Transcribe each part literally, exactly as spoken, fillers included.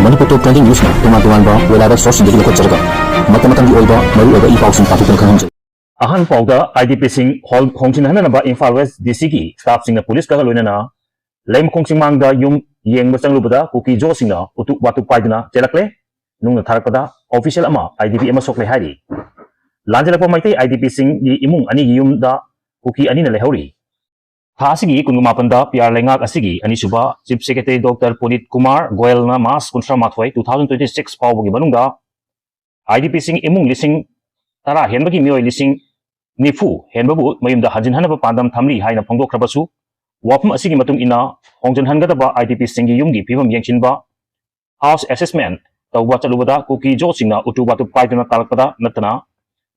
ꯃꯅꯤꯄꯨꯔ ꯇꯣꯞ trending ꯅ꯭ꯌꯨꯁꯅ ꯇꯣꯉꯥꯟ ꯇꯣꯉꯥꯟꯕ weather ꯁꯣꯔꯁꯁꯤꯡꯗꯒꯤ ꯂꯧꯈꯠꯆꯔꯒ ꯃꯇꯝ ꯃꯇꯝꯒꯤ ꯑꯣꯏꯕ ꯃꯔꯨꯑꯣꯏꯕ ꯏ ꯄꯥꯎꯁꯤꯡ ꯄꯥꯊꯣꯛꯇꯨꯅ ꯈꯪꯍꯟꯖꯩ꯫ ꯑꯍꯥꯟꯕ ꯄꯥꯎꯗ, IDPꯁꯤꯡ ꯍꯣꯜ ꯍꯣꯡꯖꯤꯟꯍꯟꯅꯅꯕ ꯏꯝꯐꯥꯜ ꯋꯦꯁ DCꯒꯤ staffꯁꯤꯡꯅ ꯄꯨꯂꯤꯁꯀ ꯂꯣꯏꯅꯅ ꯂꯩꯃꯈꯣꯡ ꯆꯤꯡꯃꯥꯡꯗ ꯌꯨꯝ ꯌꯦꯡꯕ ꯆꯪꯂꯨꯕꯗ ꯀꯨꯀꯤ ꯖꯣꯁꯤꯡꯅ ꯎꯇꯨꯞ ꯋꯥꯇꯨꯞ ꯄꯥꯏꯗꯨꯅ ꯆꯦꯜꯂꯛꯂꯦ꯫ ꯅꯨꯡꯅ ꯊꯥꯔꯛꯄꯗ official ꯑꯃ IDP ꯑꯃ ꯁꯣꯛꯂꯦ ꯍꯥꯏꯔꯤ꯫ ꯂꯥꯟꯖꯦꯜꯂꯛꯄ ꯃꯩꯇꯩ IDPꯁꯤꯡꯒꯤ ꯏꯃꯨꯡ ꯑꯅꯤꯒꯤ ꯌꯨꯝꯗ ꯀꯨꯀꯤ ꯑꯅꯤꯅ ꯂꯩꯍꯧꯔꯤ꯫ ꯊꯥ ꯑꯁꯤꯒꯤ ꯀꯨꯟꯃꯥꯄꯟꯗ ꯄꯤꯌꯥꯔ ꯂꯩꯉꯥꯛ ꯑꯁꯤꯒꯤ ꯑꯅꯤꯁꯨꯕ Chief Secretary Doctor Punit Kumar ꯒꯣꯌꯜꯅ ꯃꯥꯔꯆ ꯀꯨꯟꯊ꯭ꯔꯥ ꯃꯥꯊꯣꯏ, two thousand twenty six ꯐꯥꯎꯕꯒꯤ ꯃꯅꯨꯡꯗ IDPꯁꯤꯡ ꯏꯃꯨꯡ ꯂꯤꯁꯤꯡ ꯇꯔꯥ ꯍꯦꯟꯕꯒꯤ ꯃꯤꯑꯣꯏ ꯂꯤꯁꯤꯡ ꯅꯤꯐꯨ ꯍꯦꯟꯕꯕꯨ ꯃꯌꯨꯝꯗ ꯍꯟꯖꯤꯟꯍꯟꯅꯕ ꯄꯥꯟꯗꯝ ꯊꯝꯂꯤ ꯍꯥꯏꯅ ꯐꯣꯡꯗꯣꯛꯈ꯭ꯔꯕꯁꯨ, ꯋꯥꯐꯝ ꯑꯁꯤꯒꯤ ꯃꯇꯨꯡ ꯏꯟꯅ ꯍꯣꯡꯖꯤꯟꯍꯟꯒꯗꯕ IDPꯁꯤꯡꯒꯤ ꯌꯨꯝꯒꯤ ꯐꯤꯕꯝ ꯌꯦꯡꯁꯤꯟꯕ house assessment ꯇꯧꯕ ꯆꯠꯂꯨꯕꯗ ꯀꯨꯀꯤ ꯖꯣꯁꯤꯡꯅ ꯎꯇꯨ ꯋꯥꯇꯨ ꯄꯥꯏꯗꯨꯅ ꯇꯥꯜꯂꯛꯄꯗ ꯅꯠꯇꯅ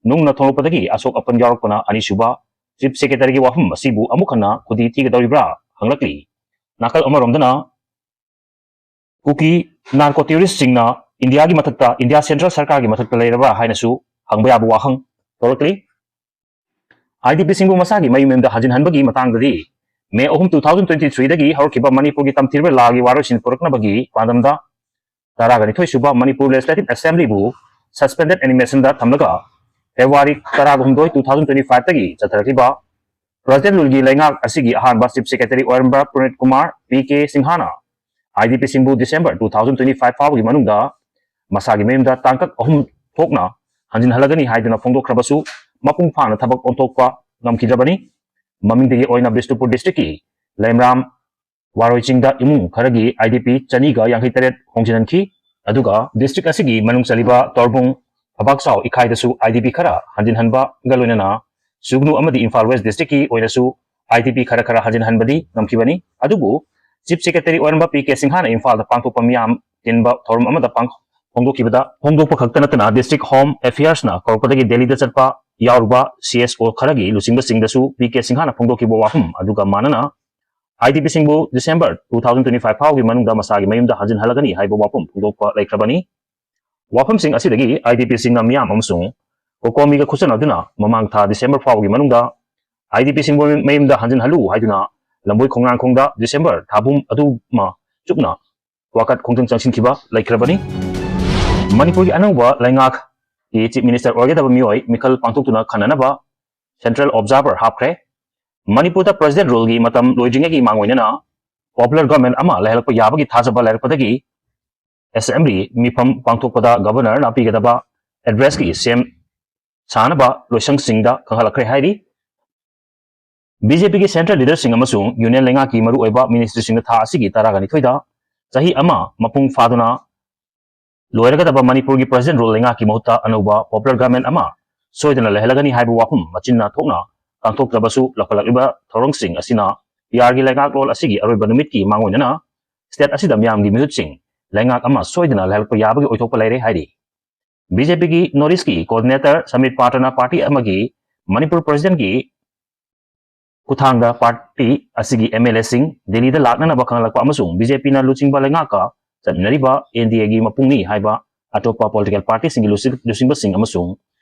ꯅꯨꯡꯅ ꯊꯣꯡꯂꯛꯄꯗꯒꯤ ꯑꯁꯣꯛ ꯑꯄꯟ ꯌꯥꯎꯔꯛꯄꯅ ꯑꯅꯤꯁꯨꯕ Chief Secretaryꯒꯤ ꯋꯥꯐꯝ ꯑꯁꯤꯕꯨ ꯑꯃꯨꯛ ꯍꯟꯅ ꯈꯨꯗꯤ ꯊꯤꯒꯗꯧꯔꯤꯕ꯭ꯔꯥ ꯍꯪꯂꯛꯂꯤ꯫ ꯅꯥꯀꯜ ꯑꯃꯔꯣꯝꯗꯅ ꯀꯨꯀꯤ narco terroristꯁꯤꯡꯅ ꯏꯟꯗꯤꯌꯥꯒꯤ ꯃꯊꯛꯇ, ꯏꯟꯗꯤꯌꯥ central ꯁꯔꯀꯥꯔꯒꯤ ꯃꯊꯛꯇ ꯂꯩꯔꯕ꯭ꯔꯥ ꯍꯥꯏꯅꯁꯨ ꯍꯪꯕ ꯌꯥꯕ ꯋꯥꯍꯪ ꯊꯣꯛꯂꯛꯂꯤ꯫ IDPꯁꯤꯡꯕꯨ ꯃꯁꯥꯒꯤ ꯃꯌꯨꯝ ꯃꯌꯨꯝꯗ ꯍꯟꯖꯤꯟꯍꯟꯕꯒꯤ ꯃꯇꯥꯡꯗꯗꯤ ꯃꯦ ꯑꯍꯨꯝ, two thousand twenty threeꯗꯒꯤ ꯍꯧꯔꯛꯈꯤꯕ ꯃꯅꯤꯄꯨꯔꯒꯤ ꯇꯝꯊꯤꯔꯕ ꯂꯥꯒꯤ ꯋꯥꯔꯣꯏꯁꯤꯟ ꯄꯨꯔꯛꯅꯕꯒꯤ ꯄꯥꯟꯗꯝꯗ ꯇꯔꯥꯒ ꯅꯤꯊꯣꯏ ꯁꯨꯕ ꯃꯅꯤꯄꯨꯔ Legislative Assemblyꯕꯨ suspended animationꯗ ꯊꯝꯂꯒ February ꯇꯔꯥꯒ ꯍꯨꯝꯗꯣꯏ, two thousand twenty fiveꯇꯒꯤ ꯆꯠꯊꯔꯛꯂꯤꯕ President ruleꯒꯤ ꯂꯩꯉꯥꯛ ꯑꯁꯤꯒꯤ ꯑꯍꯥꯟꯕ Chief Secretary ꯑꯣꯏꯔꯝꯕ ꯄꯨꯅꯤꯠ Kumar P K ꯁꯤꯡꯍꯥꯅ IDPꯁꯤꯡꯕꯨ December two thousand twenty five ꯐꯥꯎꯕꯒꯤ ꯃꯅꯨꯡꯗ ꯃꯁꯥꯒꯤ ꯃꯌꯨꯝꯗ ꯇꯥꯡꯀꯛ ꯑꯍꯨꯝ ꯊꯣꯛꯅ ꯍꯟꯖꯤꯟꯍꯜꯂꯒꯅꯤ ꯍꯥꯏꯗꯨꯅ ꯐꯣꯡꯗꯣꯛꯈ꯭ꯔꯕꯁꯨ, ꯃꯄꯨꯡ ꯐꯥꯅ ꯊꯕꯛ ꯑꯣꯟꯊꯣꯛꯄ ꯉꯝꯈꯤꯗ꯭ꯔꯕꯅꯤ꯫ ꯃꯃꯤꯡꯗꯒꯤ ꯑꯣꯏꯅ ꯕꯤꯁꯅꯨꯄꯨꯔ districtꯀꯤ ꯂꯩꯃꯔꯥꯝ ꯋꯥꯔꯣꯏ ꯆꯤꯡꯗ ꯏꯃꯨꯡ ꯈꯔꯒꯤ IDP ꯆꯅꯤꯒ ꯌꯥꯡꯈꯩ ꯇꯔꯦꯠ ꯍꯣꯡꯖꯤꯟꯍꯟꯈꯤ꯫ ꯑꯗꯨꯒ district ꯑꯁꯤꯒꯤ ꯃꯅꯨꯡ ꯆꯜꯂꯤꯕ ꯇꯣꯔꯕꯨꯡ, ꯐꯕꯥꯛꯆꯥꯎ ꯏꯈꯥꯏꯗꯁꯨ IDP ꯈꯔ ꯍꯟꯖꯤꯟꯍꯟꯕꯒ ꯂꯣꯏꯅꯅ ꯁꯨꯒꯅꯨ ꯑꯃꯗꯤ ꯏꯝꯐꯥꯜ West districtꯀꯤ ꯑꯣꯏꯅꯁꯨ IDP ꯈꯔ ꯈꯔ ꯍꯟꯖꯤꯟꯍꯟꯕꯗꯤ ꯉꯝꯈꯤꯕꯅꯤ꯫ ꯑꯗꯨꯕꯨ Chief Secretary ꯑꯣꯏꯔꯝꯕ ꯄꯤ ꯀꯦ ꯁꯤꯡꯍꯥꯅ ꯏꯝꯐꯥꯜꯗ ꯄꯥꯡꯊꯣꯛꯄ ꯃꯤꯌꯥꯝ ꯇꯤꯟꯕ ꯊꯧꯔꯝ ꯑꯃꯗ ꯄꯥꯡ-, ꯐꯣꯡꯗꯣꯛꯈꯤꯕꯗ, ꯐꯣꯡꯗꯣꯛꯄ ꯈꯛꯇ ꯅꯠꯇꯅ District Home Affairsꯅ ꯀꯧꯔꯛꯄꯗꯒꯤ ꯗꯦꯜꯂꯤꯗ ꯆꯠꯄ ꯌꯥꯎꯔꯨꯕ CSO ꯈꯔꯒꯤ ꯂꯨꯆꯤꯡꯕꯁꯤꯡꯗꯁꯨ ꯄꯤ ꯀꯦ ꯁꯤꯡꯍꯥꯅ ꯐꯣꯡꯗꯣꯛꯈꯤꯕ ꯋꯥꯐꯝ ꯑꯗꯨꯒ ꯃꯥꯟꯅꯅ IDPꯁꯤꯡꯕꯨ December two thousand twenty five ꯐꯥꯎꯒꯤ ꯃꯅꯨꯡꯗ ꯃꯁꯥꯒꯤ ꯃꯌꯨꯝꯗ ꯍꯟꯖꯤꯟꯍꯜꯂꯒꯅꯤ ꯍꯥꯏꯕ ꯋꯥꯐꯝ ꯐꯣꯡꯗꯣꯛꯄ ꯂꯩꯈ꯭ꯔꯕꯅꯤ꯫ ꯋꯥꯐꯝꯁꯤꯡ ꯑꯁꯤꯗꯒꯤ IDPꯁꯤꯡꯅ ꯃꯤꯌꯥꯝ ꯑꯃꯁꯨꯡ COCOMIꯒ ꯈꯨꯠꯁꯝꯅꯗꯨꯅ ꯃꯃꯥꯡ ꯊꯥ December ꯐꯥꯎꯕꯒꯤ ꯃꯅꯨꯡꯗ IDPꯁꯤꯡꯕꯨ ꯃꯌꯨꯝꯗ ꯍꯟꯖꯤꯟꯍꯜꯂꯨ ꯍꯥꯏꯗꯨꯅ ꯂꯝꯕꯣꯏ ꯈꯣꯡꯅꯥꯡꯈꯣꯡꯗ December ꯊꯥꯕꯨꯝ ꯑꯗꯨꯃ ꯆꯨꯞꯅ ꯋꯥꯀꯠ ꯈꯣꯡꯖꯪ ꯆꯪꯁꯤꯟꯈꯤꯕ ꯂꯩꯈ꯭ꯔꯕꯅꯤ꯫ ꯃꯅꯤꯄꯨꯔꯒꯤ ꯑꯅꯧꯕ ꯂꯩꯉꯥꯛꯀꯤ Chief Minister ꯑꯣꯏꯒꯗꯕ ꯃꯤꯑꯣꯏ ꯃꯤꯈꯜ ꯄꯥꯡꯊꯣꯛꯇꯨꯅ ꯈꯟꯅꯅꯕ Central Observer ꯍꯥꯞꯈ꯭ꯔꯦ꯫ ꯃꯅꯤꯄꯨꯔꯗ President Ruleꯒꯤ ꯃꯇꯝ ꯂꯣꯏꯗ꯭ꯔꯤꯉꯩꯒꯤ ꯃꯥꯡꯑꯣꯏꯅꯅ Popular Government ꯑꯃ ꯂꯩꯍꯜꯂꯛꯄ ꯌꯥꯕꯒꯤ ꯊꯥꯖꯕ ꯂꯩꯔꯛꯄꯗꯒꯤ Assembly ꯃꯤꯐꯝ ꯄꯥꯡꯊꯣꯛꯄꯗ Governorꯅ ꯄꯤꯒꯗꯕ addressꯀꯤ ꯁꯦꯝ ꯁꯥꯅꯕ ꯂꯣꯏꯁꯪꯁꯤꯡꯗ ꯈꯪꯍꯜꯂꯛꯈ꯭ꯔꯦ ꯍꯥꯏꯔꯤ꯫ BJPꯒꯤ Central Leaderꯁꯤꯡ ꯑꯃꯁꯨꯡ Union ꯂꯩꯉꯥꯛꯀꯤ ꯃꯔꯨꯑꯣꯏꯕ Ministryꯁꯤꯡꯅ ꯊꯥ ꯑꯁꯤꯒꯤ ꯇꯔꯥꯒ ꯅꯤꯊꯣꯏꯗ ꯆꯍꯤ ꯑꯃ ꯃꯄꯨꯡ ꯐꯥꯗꯨꯅ ꯂꯣꯏꯔꯒꯗꯕ ꯃꯅꯤꯄꯨꯔꯒꯤ President Rule ꯂꯩꯉꯥꯛꯀꯤ ꯃꯍꯨꯠꯇ ꯑꯅꯧꯕ Popular Government ꯑꯃ ꯁꯣꯏꯗꯅ ꯂꯩꯍꯜꯂꯒꯅꯤ ꯍꯥꯏꯕ ꯋꯥꯐꯝ ꯃꯆꯤꯟꯅ ꯊꯣꯛꯅ ꯄꯥꯡꯊꯣꯛꯇ꯭ꯔꯕꯁꯨ, ꯂꯧꯈꯠꯂꯛꯂꯤꯕ ꯊꯧꯔꯝꯁꯤꯡ ꯑꯁꯤꯅ PRꯒꯤ ꯂꯩꯉꯥꯛꯂꯣꯟ ꯑꯁꯤꯒꯤ ꯑꯔꯣꯏꯕ ꯅꯨꯃꯤꯠꯀꯤ ꯃꯥꯡꯑꯣꯏꯅꯅ state ꯑꯁꯤꯗ ꯃꯤꯌꯥꯝꯒꯤ ꯃꯤꯍꯨꯠꯁꯤꯡ ꯂꯩꯉꯥꯛ ꯑꯃ ꯁꯣꯏꯗꯅ ꯂꯩꯍꯜꯂꯛꯄ ꯌꯥꯕꯒꯤ ꯑꯣꯏꯊꯣꯛꯄ ꯂꯩꯔꯦ ꯍꯥꯏꯔꯤ꯫ BJPꯒꯤ North Eastꯀꯤ Coordinator ꯁꯃꯤꯠ ꯄꯥꯇ꯭ꯔꯅ party ꯑꯃꯒꯤ ꯃꯅꯤꯄꯨꯔ Presidentꯀꯤ ꯈꯨꯠꯊꯥꯡꯗ party ꯑꯁꯤꯒꯤ MLAꯁꯤꯡ ꯗꯦꯜꯂꯤꯗ ꯂꯥꯛꯅꯅꯕ ꯈꯪꯍꯜꯂꯛꯄ ꯑꯃꯁꯨꯡ BJPꯅ ꯂꯨꯆꯤꯡꯕ ꯂꯩꯉꯥꯛꯀ ꯆꯠꯃꯤꯟꯅꯔꯤꯕ NDAꯒꯤ ꯃꯄꯨꯡꯅꯤ ꯍꯥꯏꯕ ꯑꯇꯣꯞꯄ political partyꯁꯤꯡꯒꯤ ꯂꯨꯆꯤꯡ-, ꯂꯨꯆꯤꯡꯕꯁꯤꯡ ꯑꯃꯁꯨꯡ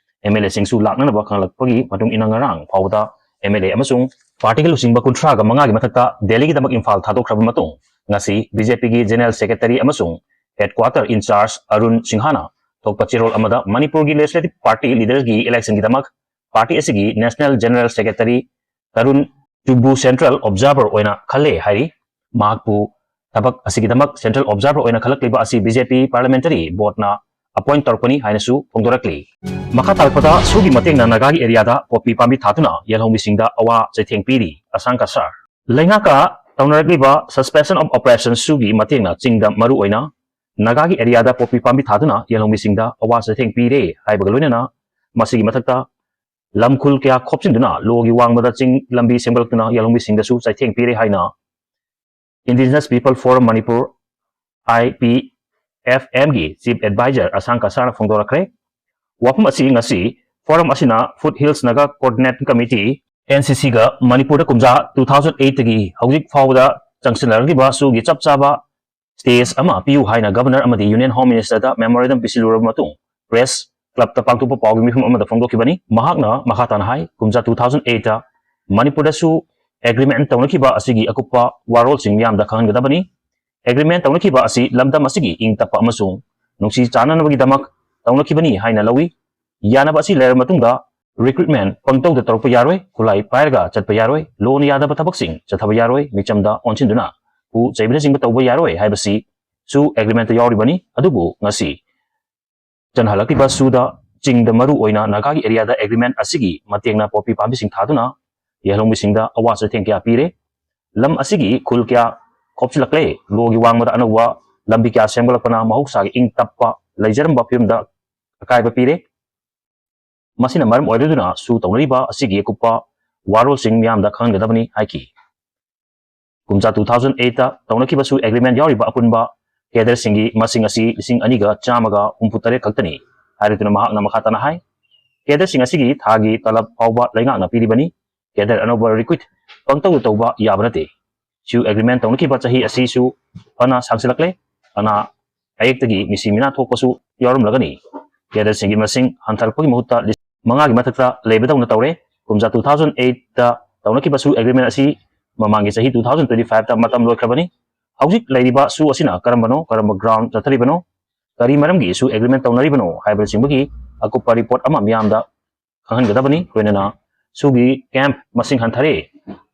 MLAꯁꯤꯡꯁꯨ ꯂꯥꯛꯅꯅꯕ ꯈꯪꯍꯜꯂꯛꯄꯒꯤ ꯃꯇꯨꯡ ꯏꯟꯅ ꯉꯔꯥꯡ ꯐꯥꯎꯕꯗ MLA ꯑꯃꯁꯨꯡ partyꯒꯤ ꯂꯨꯆꯤꯡꯕ ꯀꯨꯟꯊ꯭ꯔꯥꯒ ꯃꯉꯥꯒꯤ ꯃꯊꯛꯇ ꯗꯦꯜꯂꯤꯒꯤꯗꯃꯛ ꯏꯝꯐꯥꯜ ꯊꯥꯗꯣꯛꯈ꯭ꯔꯕ ꯃꯇꯨꯡ, ꯉꯁꯤ BJPꯒꯤ General Secretary ꯑꯃꯁꯨꯡ Headquarter in-charge ꯑꯔꯨꯟ ꯁꯤꯡꯍꯅ ꯊꯣꯛꯄ ꯆꯦꯔꯣꯜ ꯑꯃꯗ ꯃꯅꯤꯄꯨꯔꯒꯤ Legislative Party Leaderꯒꯤ electionꯒꯤꯗꯃꯛ party ꯑꯁꯤꯒꯤ National General Secretary Tarun ꯆꯨꯕꯨ Central Observer ꯑꯣꯏꯅ ꯈꯜꯂꯦ ꯍꯥꯏꯔꯤ꯫ ꯃꯍꯥꯛꯄꯨ ꯊꯕꯛ ꯑꯁꯤꯒꯤꯗꯃꯛ Central Observer ꯑꯣꯏꯅ ꯈꯜꯂꯛꯂꯤꯕ ꯑꯁꯤ BJP Parliamentary Boardꯅ appoint ꯇꯧꯔꯛꯄꯅꯤ ꯍꯥꯏꯅꯁꯨ ꯐꯣꯡꯗꯣꯔꯛꯂꯤ꯫ ꯃꯈꯥ ꯇꯥꯔꯛꯄꯗ SoOꯒꯤ ꯃꯇꯦꯡꯅ ꯅꯥꯒꯥꯒꯤ areaꯗ ꯄꯣꯄꯤ ꯄꯥꯝꯕꯤ ꯊꯥꯗꯨꯅ ꯌꯦꯜꯍꯧꯃꯤꯁꯤꯡꯗ ꯑꯋꯥ ꯆꯩꯊꯦꯡ ꯄꯤꯔꯤ ꯑꯁꯥꯡ ꯀꯁꯥꯔ꯫ ꯂꯩꯉꯥꯛꯀ ꯇꯧꯅꯔꯛꯂꯤꯕ Suspension of Operation SoOꯒꯤ ꯃꯇꯦꯡꯅ ꯆꯤꯡꯗ ꯃꯔꯨꯑꯣꯏꯅ ꯅꯥꯒꯥꯒꯤ areaꯗ ꯄꯣꯄꯤ ꯄꯥꯝꯕꯤ ꯊꯥꯗꯨꯅ ꯌꯦꯜꯍꯧꯃꯤꯁꯤꯡꯗ ꯑꯋꯥ ꯆꯩꯊꯦꯡ ꯄꯤꯔꯦ ꯍꯥꯏꯕꯒ ꯂꯣꯏꯅꯅ ꯃꯁꯤꯒꯤ ꯃꯊꯛꯇ ꯂꯝ ꯈꯨꯜ ꯀꯌꯥ ꯈꯣꯞꯆꯤꯟꯗꯨꯅ ꯂꯣꯒꯤ ꯋꯥꯡꯃꯗ ꯆꯤꯡ ꯂꯝꯕꯤ ꯁꯦꯝꯒꯠꯂꯛꯇꯨꯅ ꯌꯦꯜꯍꯧꯃꯤꯁꯤꯡꯗꯁꯨ ꯆꯩꯊꯦꯡ ꯄꯤꯔꯦ ꯍꯥꯏꯅ Indigenous People Forum Manipur, IPFMꯒꯤ Chief Advisor ꯑꯁꯥꯡ ꯀꯁꯥꯔꯅ ꯐꯣꯡꯗꯣꯔꯛꯈ꯭ꯔꯦ꯫ ꯋꯥꯐꯝ ꯑꯁꯤ ꯉꯁꯤ Forum ꯑꯁꯤꯅ Foothills Naga Coordinate Committee, NCCꯒ ꯃꯅꯤꯄꯨꯔꯗ ꯀꯨꯝꯖꯥ two thousand eightꯇꯒꯤ ꯍꯧꯖꯤꯛ ꯐꯥꯎꯕꯗ ꯆꯪꯁꯤꯜꯂꯛꯂꯤꯕ SoOꯒꯤ ꯆꯞ ꯆꯥꯕ status ꯑꯃ ꯄꯤꯌꯨ ꯍꯥꯏꯅ Governor ꯑꯃꯗꯤ Union Home Ministerꯗ memorandum ꯄꯤꯁꯤꯜꯂꯨꯔꯕ ꯃꯇꯨꯡ Press Clubꯇ ꯄꯥꯡꯊꯣꯛꯄ ꯄꯥꯎꯒꯤ ꯃꯤꯐꯝ ꯑꯃꯗ ꯐꯣꯡꯗꯣꯛꯈꯤꯕꯅꯤ꯫ ꯃꯍꯥꯛꯅ ꯃꯈꯥ ꯇꯥꯅ ꯍꯥꯏ, ꯀꯨꯝꯖꯥ two thousand eightꯇ ꯃꯅꯤꯄꯨꯔꯗꯁꯨ agreement ꯇꯧꯅꯈꯤꯕ ꯑꯁꯤꯒꯤ ꯑꯀꯨꯞꯄ ꯋꯥꯔꯣꯜꯁꯤꯡ ꯃꯤꯌꯥꯝꯗ ꯈꯪꯍꯟꯒꯗꯕꯅꯤ꯫ ꯑꯦꯒ꯭ꯔꯤꯃꯦꯟ ꯇꯧꯅꯈꯤꯕ ꯑꯁꯤ ꯂꯝꯗꯝ ꯑꯁꯤꯒꯤ ꯏꯪ ꯇꯞꯄ ꯑꯃꯁꯨꯡ ꯅꯨꯡꯁꯤ ꯆꯥꯟꯅꯅꯕꯒꯤꯗꯃꯛ ꯇꯧꯅꯈꯤꯕꯅꯤ ꯍꯥꯏꯅ ꯂꯧꯏ꯫ ꯌꯥꯅꯕ ꯑꯁꯤ ꯂꯩꯔꯕ ꯃꯇꯨꯡꯗ ꯔꯤꯀ꯭ꯔꯨꯠꯃꯦꯟ ꯄꯪꯇꯧꯗ ꯇꯧꯔꯛꯄ ꯌꯥꯔꯣꯏ, ꯈꯨꯠꯂꯥꯏ ꯄꯥꯏꯔꯒ ꯆꯠꯄ ꯌꯥꯔꯣꯏ, ꯂꯣꯅ ꯌꯥꯗꯕ ꯊꯕꯛꯁꯤꯡ ꯆꯠꯊꯕ ꯌꯥꯔꯣꯏ, ꯃꯤꯆꯝꯗ ꯑꯣꯟꯁꯤꯟꯗꯨꯅ ꯈꯨ ꯆꯩꯕꯅꯆꯤꯡꯕ ꯇꯧꯕ ꯌꯥꯔꯣꯏ ꯍꯥꯏꯕꯁꯤꯁꯨ ꯑꯦꯒ꯭ꯔꯤꯃꯦꯟꯇ ꯌꯥꯎꯔꯤꯕꯅꯤ꯫ ꯑꯗꯨꯕꯨ ꯉꯁꯤ ꯆꯟꯍꯜꯂꯛꯂꯤꯕ ꯁꯨꯗ ꯆꯤꯡꯗ ꯃꯔꯨ ꯑꯣꯏꯅ ꯅꯥꯒꯥꯒꯤ ꯑꯦꯔꯤꯌꯥꯗ ꯑꯦꯒ꯭ꯔꯤꯃꯦꯟ ꯑꯁꯤꯒꯤ ꯃꯇꯦꯡꯅ ꯄꯣꯄꯤ ꯄꯥꯝꯕꯤꯁꯤꯡ ꯊꯥꯗꯨꯅ ꯌꯦꯜꯍꯧꯃꯤꯁꯤꯡꯗ ꯑꯋꯥ ꯆꯩꯊꯦꯡ ꯀꯌꯥ ꯄꯤꯔꯦ꯫ ꯂꯝ ꯑꯁꯤꯒꯤ ꯈꯨꯜ ꯀꯌꯥ ꯈꯣꯞꯆꯤꯜꯂꯛꯂꯦ꯫ ꯂꯣꯒꯤ ꯋꯥꯡꯃꯗ ꯑꯅꯧꯕ ꯂꯝꯕꯤ ꯀꯌꯥ ꯁꯦꯝꯒꯠꯂꯛꯄꯅ ꯃꯍꯧꯁꯥꯒꯤ ꯏꯪ ꯇꯞꯄ ꯂꯩꯖꯔꯝꯕ ꯐꯤꯕꯝꯗ ꯑꯀꯥꯏꯕ ꯄꯤꯔꯦ꯫ ꯃꯁꯤꯅ ꯃꯔꯝ ꯑꯣꯏꯔꯗꯨꯅ ꯁꯨ ꯇꯧꯅꯔꯤꯕ ꯑꯁꯤꯒꯤ ꯑꯀꯨꯞꯄ ꯋꯥꯔꯣꯜꯁꯤꯡ ꯃꯤꯌꯥꯝꯗ ꯈꯪꯍꯟꯒꯗꯕꯅꯤ ꯍꯥꯏꯈꯤ꯫ ꯀꯨꯝꯖꯥ two thousand eight ꯇ ꯇꯧꯅꯈꯤꯕ ꯁꯨ ꯑꯦꯒ꯭ꯔꯤꯃꯦꯟ ꯌꯥꯎꯔꯤꯕ ꯑꯄꯨꯟꯕ ꯀꯦꯗꯔꯁꯤꯡꯒꯤ ꯃꯁꯤꯡ ꯑꯁꯤ ꯂꯤꯁꯤꯡ ꯑꯅꯤꯒ ꯆꯥꯝꯃꯒ ꯍꯨꯝꯐꯨ ꯇꯔꯦꯠ ꯈꯛꯇꯅꯤ꯫ ꯍꯥꯏꯔꯗꯨꯅ ꯃꯍꯥꯛꯅ ꯃꯈꯥ ꯇꯥꯅ ꯍꯥꯏ, ꯀꯦꯗꯔꯁꯤꯡ ꯑꯁꯤꯒꯤ ꯊꯥꯒꯤ ꯇꯂꯕ ꯐꯥꯎꯕ ꯂꯩꯉꯥꯛꯅ ꯄꯤꯔꯤꯕꯅꯤ꯫ ꯀꯦꯗꯔ ꯑꯅꯧꯕ ꯔꯤꯀ꯭ꯔꯨꯠ ꯄꯪꯇꯧꯗ ꯇꯧꯕ ꯌꯥꯕ ꯅꯠꯇꯦ꯫ ꯁꯨ ꯑꯦꯒ꯭ꯔꯤꯃꯦꯟ ꯇꯧꯅꯈꯤꯕ ꯆꯍꯤ ꯑꯁꯤꯁꯨ ꯐꯅ ꯁꯥꯡꯁꯤꯜꯂꯛꯂꯦ꯫ ꯑꯅꯥ ꯑꯌꯦꯛꯇꯒꯤ ꯃꯤꯁꯤ ꯃꯤꯅꯥ ꯊꯣꯛꯄꯁꯨ ꯌꯥꯎꯔꯝꯂꯒꯅꯤ꯫ ꯀꯦꯗꯔꯁꯤꯡꯒꯤ ꯃꯁꯤꯡ ꯍꯟꯊꯔꯛꯄꯒꯤ ꯃꯍꯨꯠꯇ ꯂꯤꯁꯤꯡ ꯃꯉꯥꯒꯤ ꯃꯊꯛꯇ ꯂꯩꯕꯗꯧꯅ ꯇꯧꯔꯦ꯫ ꯀꯨꯝꯖꯥ two thousand eight ꯇ ꯇꯧꯅꯈꯤꯕ ꯁꯨ ꯑꯦꯒ꯭ꯔꯤꯃꯦꯟ ꯑꯁꯤ ꯃꯃꯥꯡꯒꯤ ꯆꯍꯤ two thousand twenty five ꯇ ꯃꯇꯝ ꯂꯣꯏꯈ꯭ꯔꯕꯅꯤ꯫ ꯍꯧꯖꯤꯛ ꯂꯩꯔꯤꯕ ꯁꯨ ꯑꯁꯤꯅ ꯀꯔꯝꯕꯅꯣ, ꯀꯔꯝꯕ ꯒ꯭ꯔꯥꯎꯟ ꯆꯠꯊꯔꯤꯕꯅꯣ, ꯀꯔꯤ ꯃꯔꯝꯒꯤ ꯁꯨ ꯑꯦꯒ꯭ꯔꯤꯃꯦꯟ ꯇꯧꯅꯔꯤꯕꯅꯣ ꯍꯥꯏꯕꯅꯆꯤꯡꯕꯒꯤ ꯑꯀꯨꯞꯄ ꯔꯤꯄꯣꯔꯠ ꯑꯃ ꯃꯤꯌꯥꯝꯗ ꯈꯪꯍꯟꯒꯗꯕꯅꯤ꯫ ꯂꯣꯏꯅꯅ ꯁꯨꯒꯤ ꯀꯦꯝꯞ ꯃꯁꯤꯡ ꯍꯟꯊꯔꯦ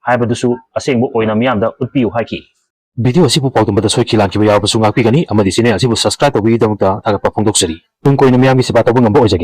ꯍꯥꯏꯕꯗꯨꯁꯨ ꯑꯁꯦꯡꯕ ꯑꯣꯏꯅ ꯃꯤꯌꯥꯝꯗ ꯎꯠꯄꯤꯌꯨ ꯍꯥꯏꯈꯤ꯫ ꯚꯤꯗꯤꯑꯣ ꯑꯁꯤꯕꯨ ꯄꯥꯎꯗꯝꯕꯗ ꯁꯣꯏꯈꯤ ꯂꯥꯟꯈꯤꯕ ꯌꯥꯎꯔꯕꯁꯨ ꯉꯥꯛꯄꯤꯒꯅꯤ ꯑꯃꯗꯤ ꯆꯦꯅꯦꯜ ꯑꯁꯤꯕꯨ ꯁꯕꯁꯀ꯭ꯔꯥꯏꯕ ꯇꯧꯕꯤꯕꯒꯤꯗꯃꯛꯇ ꯊꯥꯒꯠꯄ ꯐꯣꯡꯗꯣꯛꯆꯔꯤ꯫ ꯇꯨꯡ ꯀꯣꯏꯅ ꯃꯤꯌꯥꯝꯒꯤ ꯁꯦꯕꯥ ꯇꯧꯕ ꯉꯝꯕ ꯑꯣꯏꯖꯒꯦ꯫